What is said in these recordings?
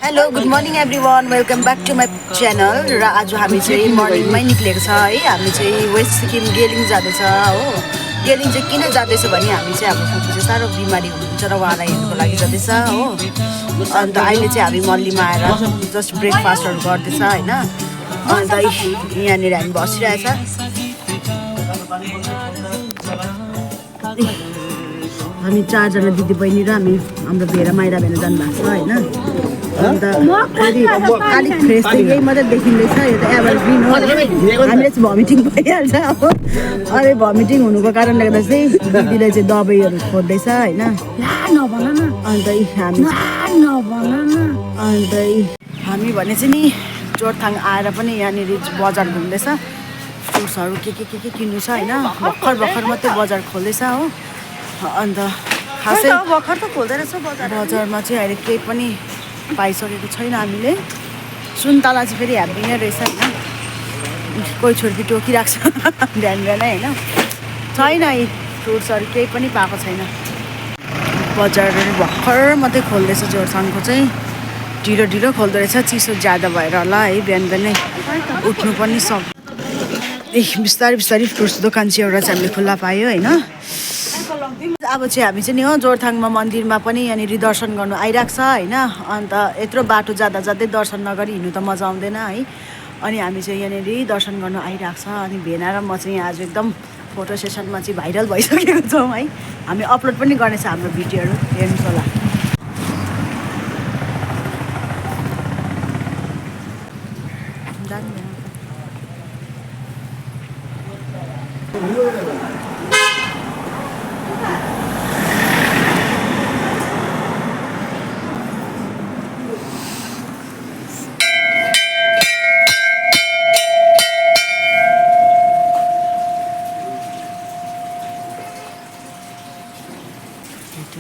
hello good morning everyone welcome back to my channel र आज हामी चाहिँ मर्निङमै निक्लेको छ है हामी चाहिँ वेस्ट सिक्किम गेलिङ जाँदैछ हो गेलिङ चाहिँ किन जाँदैछ भने हामी चाहिँ हाम्रो फुपू चाहिँ साह्रो बिमारी हुनुहुन्छ र उहाँलाई हेर्नुको लागि जाँदैछ हो अन्त अहिले चाहिँ हामी मल्लीमा आएर जस्ट ब्रेकफास्टहरू गर्दैछ होइन अन्त यहाँनिर हामी बसिरहेछ हामी चारजना दिदी बहिनी र हामी हाम्रो भेरा माइरा भेना जानुभएको छ होइन अन्त अलिक फ्रेस चाहिँ यही मात्रै देखिँदैछ यो त एभरग्रिन हो हामीले चाहिँ भमिटिङ भइहाल्छ अब अरे भमिटिङ हुनुको कारणले गर्दा चाहिँ दिदीले चाहिँ दबाईहरू खोज्दैछ होइन अन्त हामी भने चाहिँ नि जोरथाङ आएर पनि यहाँनिर बजार घुम्दैछ फ्रुट्सहरू के किन्नु छ होइन भर्खर मात्रै बजार खोल्दैछ हो अन्त खासै भर्खर त खोल्दै रहेछ बजारमा चाहिँ अहिले केही पनि पाइसकेको छैन हामीले सुन्तला चाहिँ फेरि ह्याप्पी नै रहेछ होइन कोही छोर्पी टोकिरहेको छ बिहान बिहानै होइन छैन यी फ्रुट्सहरू केही पनि पाएको छैन बजारहरू भर्खर मात्रै खोल्दैछ जोरथाङको चाहिँ ढिलो खोल्दो रहेछ चिसो ज्यादा भएर होला है बिहान बिहानै उठ्नु पनि बिस्तारै फ्रुट्स दोकान चाहिँ एउटा चाहिँ हामीले खुल्ला पायो होइन अब चाहिँ हामी चाहिँ नि हो जोरथाङमा मन्दिरमा पनि यहाँनिर दर्शन गर्नु आइरहेको छ होइन अन्त यत्रो बाटो जाँदै दर्शन नगरी हिँड्नु त मजा आउँदैन है अनि हामी चाहिँ यहाँनिर दर्शन गर्नु आइरहेको छ अनि भेना र म चाहिँ आज एकदम फोटो सेसनमा चाहिँ भाइरल भइसकेको छौँ है हामी अपलोड पनि गर्नेछ हाम्रो भिडियोहरू हेर्नुहोस् होला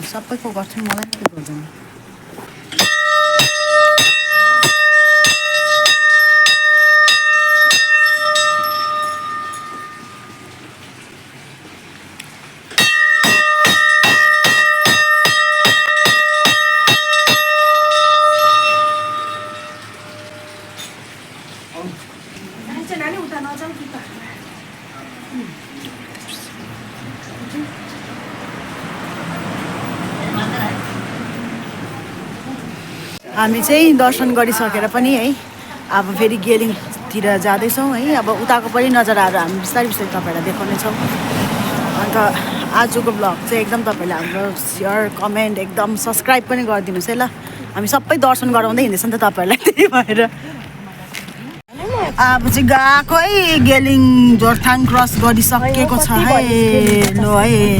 सबैको गर्छु मलाई मात्रै गर्दैन हामी चाहिँ दर्शन गरिसकेर पनि है अब फेरि गेलिङतिर जाँदैछौँ है अब उताको पनि नजराहरू हामी बिस्तारै तपाईँहरूलाई देखाउनेछौँ अन्त आजको ब्लग चाहिँ एकदम तपाईँले हाम्रो सेयर कमेन्ट एकदम सब्सक्राइब पनि गरिदिनुहोस् है ल हामी सबै दर्शन गराउँदै हिँड्दैछ नि त तपाईँहरूलाई त्यही भएर अब चाहिँ गएको है गेलिङ जोरथाङ क्रस गरिसकेको छ है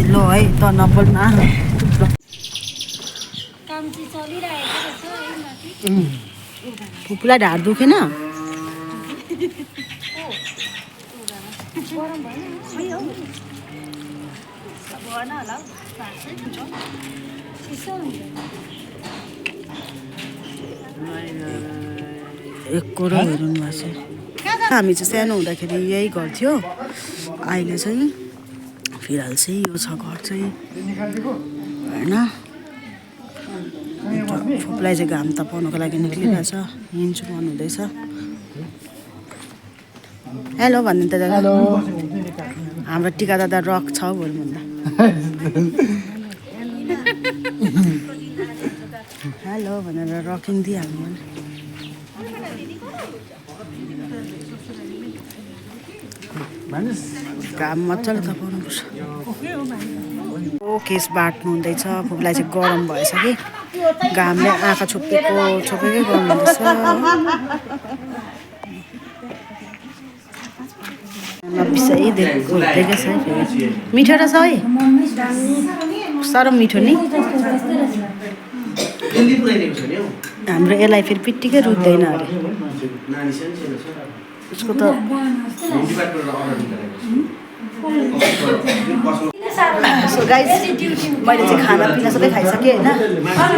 लो है त नबोल्न फुपूलाई ढाड दुखेन एक कोरा हेर्नु भएको छ हामी चाहिँ सानो हुँदाखेरि यही गर्थ्यो अहिले चाहिँ फिलहाल चाहिँ यो छ घर चाहिँ होइन फुपूलाई चाहिँ घाम तापाउनुको लागि निक्लिरहेछ हिँड्छु भन्नुहुँदैछ हेलो भन्नु त दादा हाम्रो टिका दादा रक छ भोलि भन्दा हेलो भनेर रकिङ दिइहाल्नु घाम मजाले तापाउनुपर्छ केस बाट्नु हुँदैछ फुपूलाई चाहिँ गरम भएछ कि घामले आँखा छोपेकै गर्नुहुँदैछ देखेछ मिठो रहेछ है साह्रो मिठो नि हाम्रो यसलाई फेरि पिट्टिकै रुच्दैन अरे उसको त सो गाइस मैले चाहिँ खानापिना सबै खाइसकेँ होइन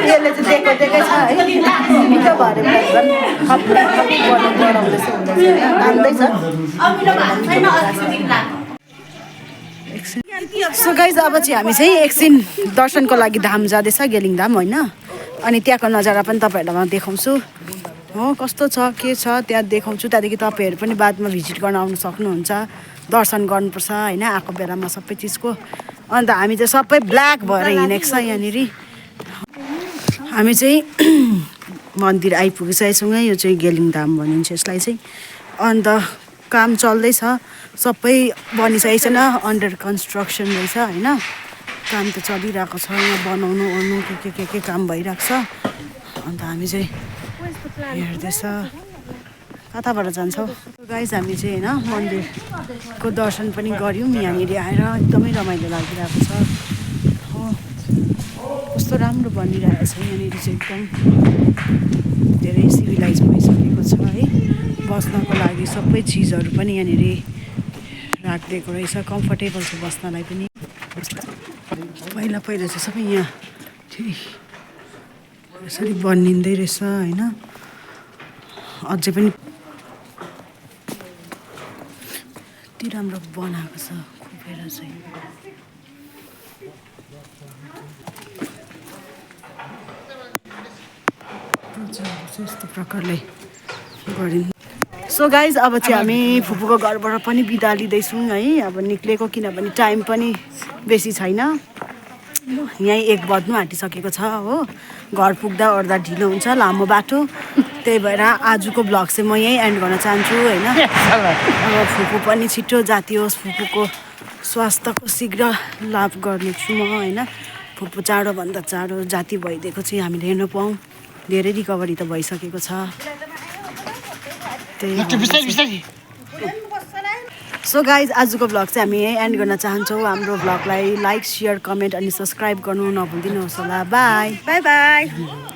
यसले चाहिँ देखेकै छ है मिठो भएर बनाउँदैछ तान्दैछ सो गाइस अब चाहिँ हामी चाहिँ एकछिन दर्शनको लागि धाम जाँदैछ गेलिङ धाम होइन अनि त्यहाँको नजारा पनि तपाईँहरूलाई म देखाउँछु हो कस्तो छ के छ त्यहाँ देखाउँछु त्यहाँदेखि तपाईँहरू पनि बादमा भिजिट गर्न आउनु सक्नुहुन्छ दर्शन गर्नुपर्छ होइन आएको बेलामा सबै चिजको अन्त हामी चाहिँ सबै ब्ल्याक भएर हिँडेको छ यहाँनिर हामी चाहिँ मन्दिर आइपुगिसकेसँगै यो चाहिँ गेलिङधाम भनिन्छ यसलाई चाहिँ अन्त काम चल्दैछ सबै बनिसकेको छैन अन्डर कन्स्ट्रक्सन रहेछ होइन काम त चलिरहेको छ यहाँ बनाउनु ओर्नु के काम भइरहेको छ अन्त हामी चाहिँ हेर्दैछ कताबाट जान्छौँ गाइस हामी चाहिँ होइन मन्दिरको दर्शन पनि गऱ्यौँ यहाँनिर आएर एकदमै रमाइलो लागिरहेको छ हो कस्तो राम्रो बनिरहेको छ यहाँनिर चाहिँ एकदम धेरै सिभिलाइज भइसकेको छ है बस्नको लागि सबै चिजहरू पनि यहाँनिर राखिदिएको रहेछ कम्फर्टेबल छ बस्नलाई पनि पहिला चाहिँ सबै यहाँ यसरी बनिँदै रहेछ होइन अझै पनि यति राम्रो बनाएको छ खोपेर चाहिँ यस्तो प्रकारले गरिन् सो गाइज अब चाहिँ हामी फुपूको घरबाट पनि बिदा लिँदैछौँ है अब निक्लेको किनभने टाइम पनि बेसी छैन यहीँ 1 बज्नु आँटिसकेको छ हो घर पुग्दा ओर्दा ढिलो हुन्छ लामो बाटो त्यही भएर आजको ब्लग चाहिँ म यहीँ एन्ड गर्न चाहन्छु होइन अब फुपू पनि छिटो जाती होस् फुपूको स्वास्थ्यको शीघ्र लाभ गर्नेछु म होइन फुपू चाँडोभन्दा चाँडो जाती भइदिएको चाहिँ हामीले हेर्न पाऊँ धेरै रिकभरी त भइसकेको छ सो गाइज आजको ब्लग चाहिँ हामी यहीँ एन्ड गर्न चाहन्छौँ हाम्रो ब्लगलाई लाइक सेयर कमेन्ट अनि सब्सक्राइब गर्नु नभुलिदिनुहोस् होला बाई बाई बाई